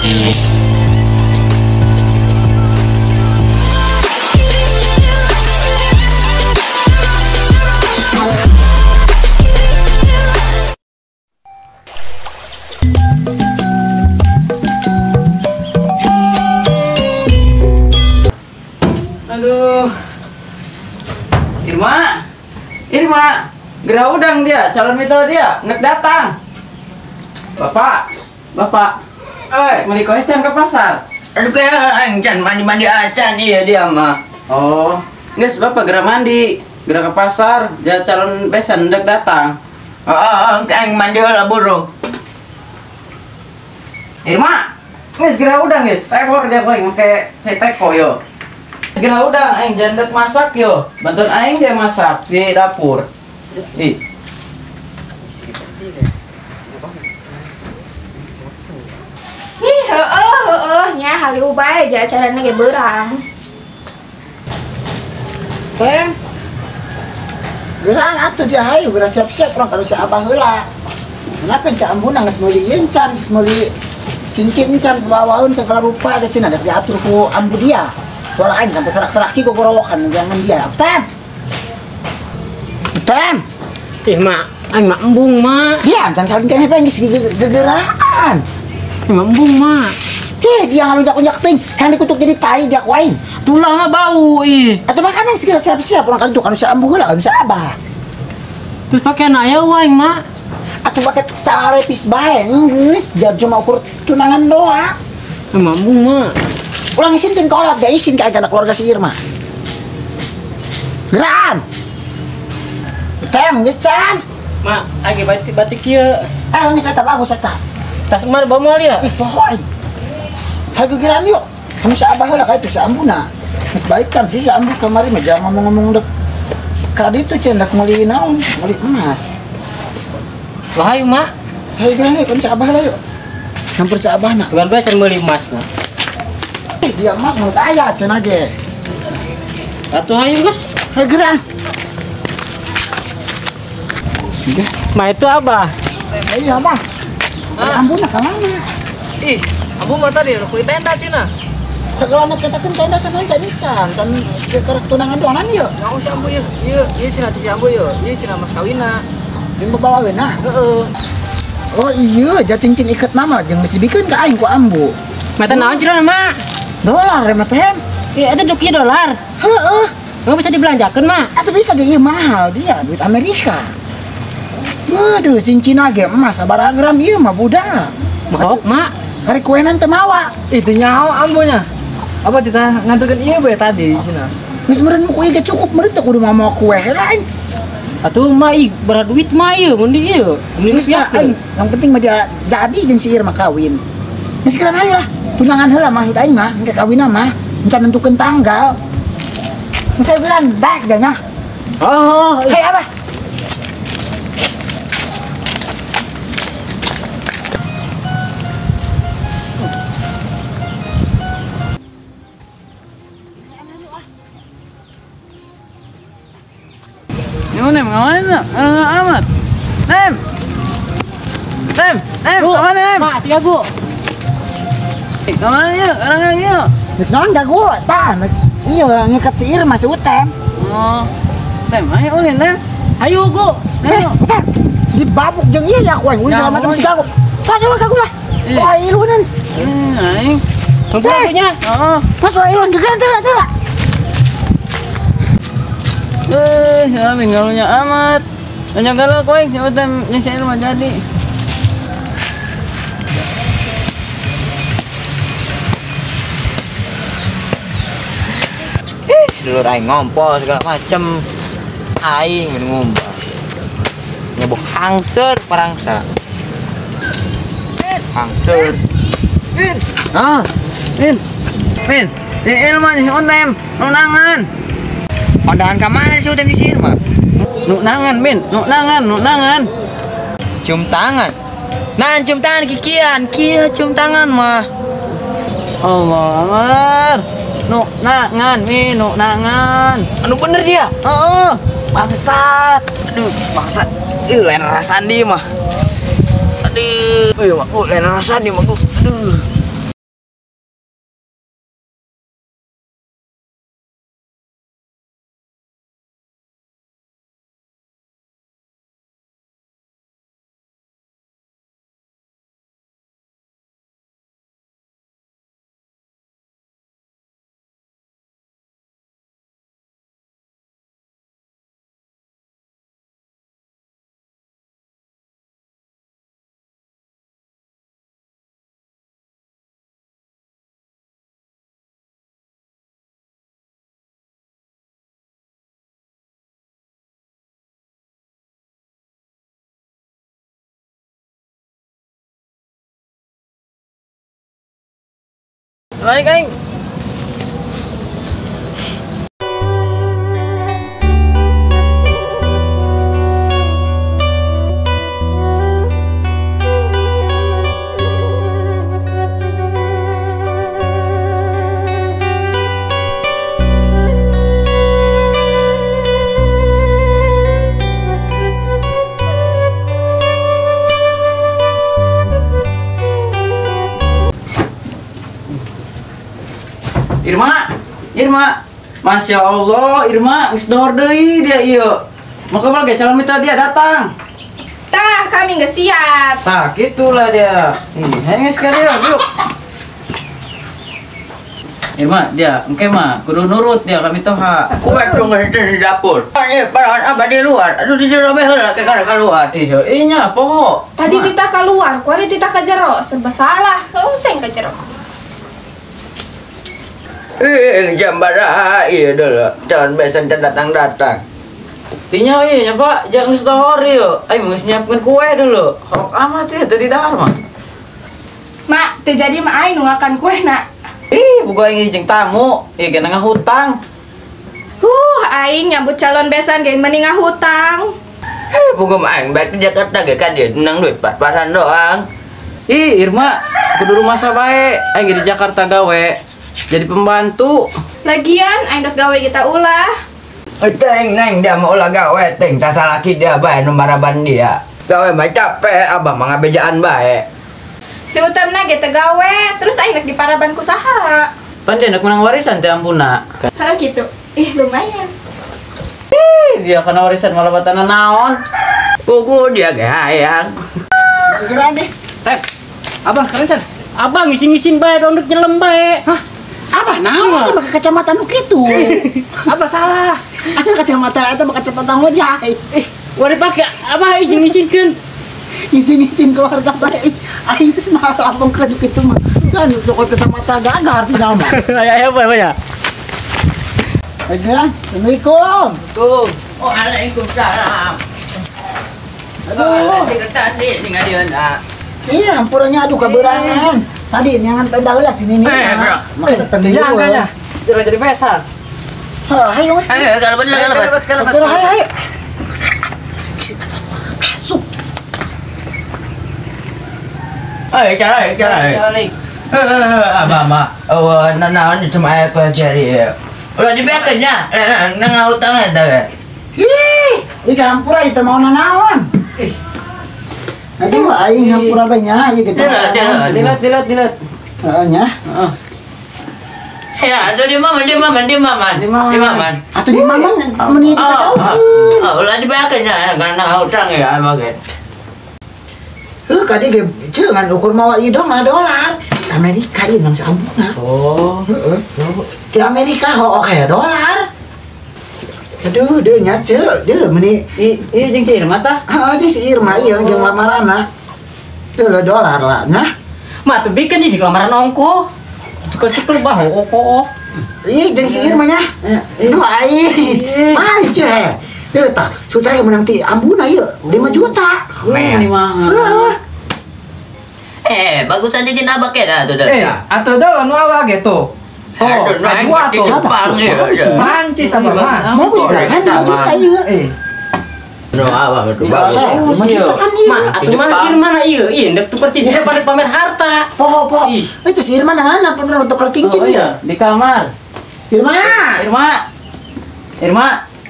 Aduh. Irma. Irma, gerah udang dia, calon mitra dia, nek datang. Bapak, bapak. Beli kue can ke pasar. Aduh, aing can mandi-mandi acan iya dia mah. Oh, geus bapak gerak mandi, gerak ke pasar, dia calon besan ndek datang. Oh, aing mandi heula burung. Irma, geus gerak udang geus, sebor dia koe make ceteko yo. Gerak udang aing jangan masak yo, bantuan aing dia masak di dapur. Ih. Ih, heeh heeh nya haliu bae ja acarana ge beurang. Teng. Gerak atuh dia hayu gerak siap-siap urang kalau si abah heula. Kenakeun si ambuna geus meuli ieu can, geus meuli cincin can bawaeun segala rupa teh cenah diatur ku ambu dia. Suara aing sampai serak-serak ki gogorowokan jangan dia. Tem. Tem. Ih, mak, aing mah embung, mak. Dia can salin keneh bae geus gegeraan. Ih, mah embung, mak. Ih, dia ngalunjak-unjak ting, yang dikutuk jadi tai dia ku aing. Tulah mah bau ih. Atuh makanan segala siap-siap urang kali itu kan si ambu heula kan si abah. Terus pakaian aya aing, mak. Atuh pake calepis bae geus, cuma ukur tunangan doang. Ih, mah embung, mak. Ulang isin kan kolot, gak isin ke anak keluarga si Irma. Geran. Tem, geus can. Mak, age batik-batik ieu. Eh, geus eta bagus eta. Tas emak bawa moal ya? Ih, poho aing. Hayu geran yuk. Anu si abah heula ka itu si ambuna. Geus balik can sih si ambu kamari mah jangan ngomong-ngomong dek. Ka ditu cenah dek meuli naon? Meuli emas. Lah hayu, Mak. Hayu geran yuk kan si abah heula yuk. Hampir si abahna. Bukan bae can meuli emas na. Dia emas mau saya cenah ge. Atuh hayu geus. Hayu geran. Ma itu abah. Iya abah. Ambuna ka mana? Ih, ambu mah tadi kulit tenda cenah. Segala nak kita kan tenda sana jadi can, can keur tunangan doang ieu. Naon si ambu ieu? Ieu, ieu cenah cek ambu ieu. Ieu cenah mas kawinna. Jeung babaweuna. Heeh. Oh iya, ja cincin iket mama jeung geus dibikeun ka aing ku ambu. Mata naon cenah, Mak? Dolar mah teh. Iya, itu duki dolar. Heeh. Emang bisa dibelanjakeun, Mak? Atuh bisa ge ieu mahal dia, duit Amerika. Waduh, cincin ge emas sabaraha gram ieu mah budak. Mak, Mak. Hari kuenan teu mawa. Itu nyaho ambunya. Apa kita nganterkeun ieu bae tadi cenah. Geus meureun ku ieu ge cukup meureun teh kudu mawa kue heula aing. Atuh mah ih berapa duit mah ieu mun di ieu. Geus aing, yang penting mah dia jadi jeung si Irma kawin. Geus geura hayu lah. Tunangan heula mah aing mah, engke kawinna mah encan nentukeun tanggal. Geus geura baik dah nya. Oh, hei abah. Nem, kemana? Amat. Nem. Nem, nem, kemana nem? Mak, siga gu. Kemana yuk? Orang yuk. Naon dago, tah. Iya, ngikat si Irma si Utem. Oh. Tem, ayo ulin, Nem. Ayo gu. Ayo, Utem. Dibabuk jeung ieu da ku aing ulin segala macam si gagu. Tah, gagu lah. Wah, ilunan. Aing. Kumpul nya. Heeh. Mas wah ilun gegeran teh teh. Eh, siapa galunya amat. Banyak galau kowe, si Utem jeung si Irma jadi. Dulur aing ngompol segala macem. Aing ngumpul. Nyebok hangser parangsa. Hangser. Min. Ah, Min. Min. Si Irma si Utem, nunangan. Kondangan ka mana si Utem di si Irma? Nunangan, Min. Nunangan, nunangan. Cium tangan. Nah, cium tangan kikian. Kia cium tangan mah. Allah Akbar. Nunangan, Min, nunangan. Anu bener dia. Heeh. Bangsat. Aduh, bangsat. Ih, lain rasaan dia mah. Aduh, mah, lain rasaan dia mah. Aduh. Balik aing. Irma, Irma, Masya Allah, Irma, geus dohor deui dia ieu. Maka balik calon mitra dia datang. Tah, kami geus siap. Tah, gitulah dia. Ih, hayang geus ka dieu, yuk. Irma, dia engke mah kudu nurut dia kami toha. Kuat dong di dapur. Parahan abah di luar. Aduh di jero bae heula ke keluar. Ih, heuh nya poho. Tadi titah keluar, kuari titah ka jero, serba salah. Heuh seng ka jero. Jam baraha iya dulu. Calon besan can datang-datang. Tinya iya nya Pak, jangan geus dohor ieu. Aing geus nyiapkeun kue dulu. Hok amat ieu teu di dahar mah. Mak, teu jadi mah aing nu ngakan kue na. Ih, buku aing jeung tamu, ieu ge ngahutang. Huh, aing nyambut calon besan ge mending ngahutang. Buku mah aing baik di Jakarta ge ka dieu menang duit pas-pasan doang. Ih, Irma, kudu rumah bae. Aing di Jakarta gawe jadi pembantu. Lagian aing dek gawe kita ulah. Teng neng dia mau ulah gawe teng tak salaki dia bae nu maraban dia. Gawe mah capek, abah mah ngabejaan bae. Si utamna ge teu gawe, terus aing dek diparaban ku saha? Pan dia dek menang warisan teh ampuna. Heuh gitu. Ih, lumayan. Ih, dia kana warisan malah batana naon. Pugu dia ge hayang. Geura deh. Teh. Abah keren can. Abah ngisin-ngisin bae dondek nyelem bae. Hah? Abah naon make kacamata nu kitu? Abah salah. Atuh kacamata eta make kacamata ngojay. Wah dipake abah jeung ngisinkeun. Ngisin-ngisin keluarga bae. Aing geus mah lampung ke kitu mah. Kan toko kacamata gagar tidak mah. Aya apa ya? Aja, Assalamualaikum. Assalamualaikum. Oh, waalaikumsalam. Aduh, tadi tinggal di mana? Iya, hampurnya aduh keberangan. Tadi nyangan tenda heula sini nih. Tentunya angkanya. Jangan jadi besan. Heh, hayo. Ayo, kalau bener kalau. Hayo, hayo. Masuk. Ayo, cara, cara. Abah mah, nanaon cuma aya ku cari. Ulah dibekeun nya, nang hutang eta ge. Ih, ieu hampura ieu mau nanaon. Ih. Aduh, aing hampura bae nya ieu gitu. Dilat, dilat, dilat. Heeh nya. Heeh. Ya, aduh di maman, di maman, di maman. Di maman. Atuh di maman meni dikatakeun. Ulah dibekeun nya, karena hutang ya abah ge. Heuh, kadi ge ceungan ukur mawa ieu dong dolar. Amerika ieu nang saambuna. Oh, heeh. Di Amerika hoo kaya dolar. Aduh, deui nya ceu, deui meni ieu jeung si Irma tah? Heeh, jeung si Irma ieu jeung lamaranna. Deui dolar lah, nah. Mah teu bikeun di lamaran ongko. Cekel-cekel bah ongko. Ieu jeung si Irma nya. Aduh aing. Mahal ceu he. Deui tah, sutra ge menang ti ambuna ieu 5 juta. Amin. Heeh. Bagus aja jeung abah ke dah tuh dah. Atuh dah nu abah gitu. Oh, dua tuh. Jepang ya. Prancis apa mah? Bagus kan 5 juta ieu. Nu abah tuh bagus. 5 juta kan ieu. Mah, atuh mah si Irma na ieu, ieu ndek tuker cincin pada pamer harta. Poho poho. Itu si Irma nang pernah tuker cincin ya? Di kamar. Irma. Irma. Irma.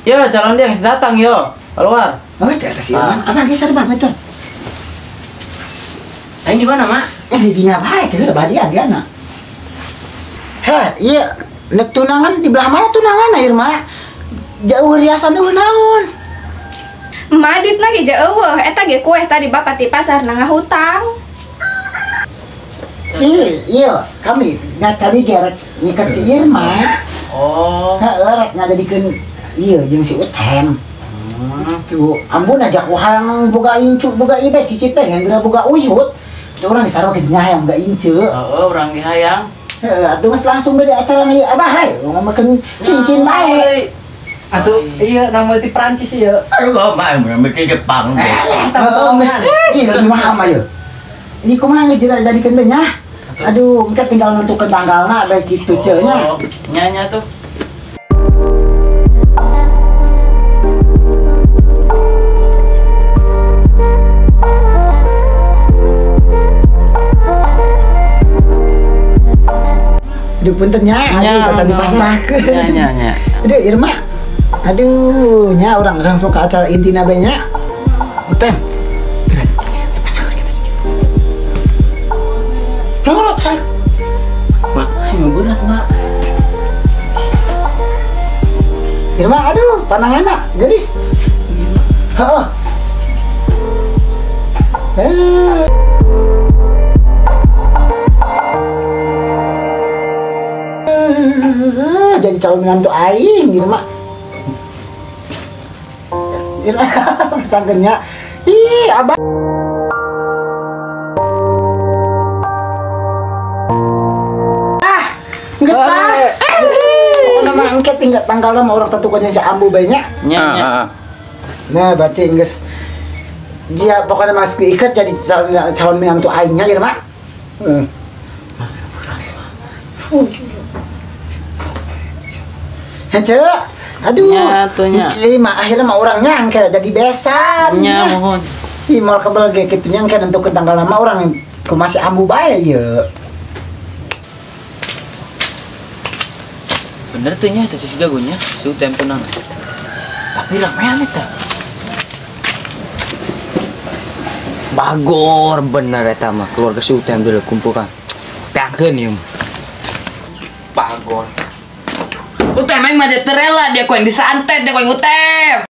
Yo, calon dia yang datang yo. Keluar. Oh, itu ada si Irma. Apa geser Bang itu? Aing di mana, Mak? Di dinya bae, kira badian dia na. Heh, iya, nek tunangan di belah mana tunangan Irma? Jauh riasan eueuh naon? Emak duitna ge jauh, eta ge kue tadi bapak ti pasar na ngahutang. Iya, kami nah tadi ge rek nyikat si Irma. Oh. Heeh, rek ngadadikeun ieu jeung si Utem. Tuh, ampun aja ku hayang boga incu, boga ieu cicit teh yang geura boga uyut. Tuh urang disarua kitu nya hayang boga incu. Heeh, urang ge hayang. Heeh, atuh geus langsung dari acara ieu abah hae, ngomongkeun cincin bae. Atuh iya nang ti Prancis ieu. Aduh, mah mun ti Jepang. Heeh, geus ieu lebih mahal mah ieu. Ini kumaha geus jadikeun bae nya? Aduh, engke tinggal nentukeun tanggalna bae kitu ceu nya. Nya nya tuh. Aduh punten nya, aduh kata dipasrahkeun. Nya nya nya. Aduh Irma. Aduh, nya urang langsung ke acara intina bae nya. Punten. Tunggu, say. Mak, ayo berat, Mak. Irma, aduh, pananganna geulis. Heeh. Jadi calon menantu aing gitu mak. Sangkennya, ih abah. Ah, nggak sah. Pokoknya mah engke tinggal tanggalnya mah orang tentukannya si ambu banyak. Nah, berarti enggeus dia pokoknya mas diikat jadi calon menantu aingnya gitu mak. Hece, aduh, nya, mah akhirnya mah orang nyangka jadi besan. Nya mohon. Ih, mal kebel ge kitu nyangka nentukeun tanggal nama orang ku masih ambu bae ye. Bener tuh nya teh si jagonya, su tempo nang. Tapi ramean eta. Bagor bener eta mah keluarga si Utem dulu kumpulkan. Tangkeun ieu. Bagor. Utem aing mah terela dia ku yang disantet dia ku yang Utem.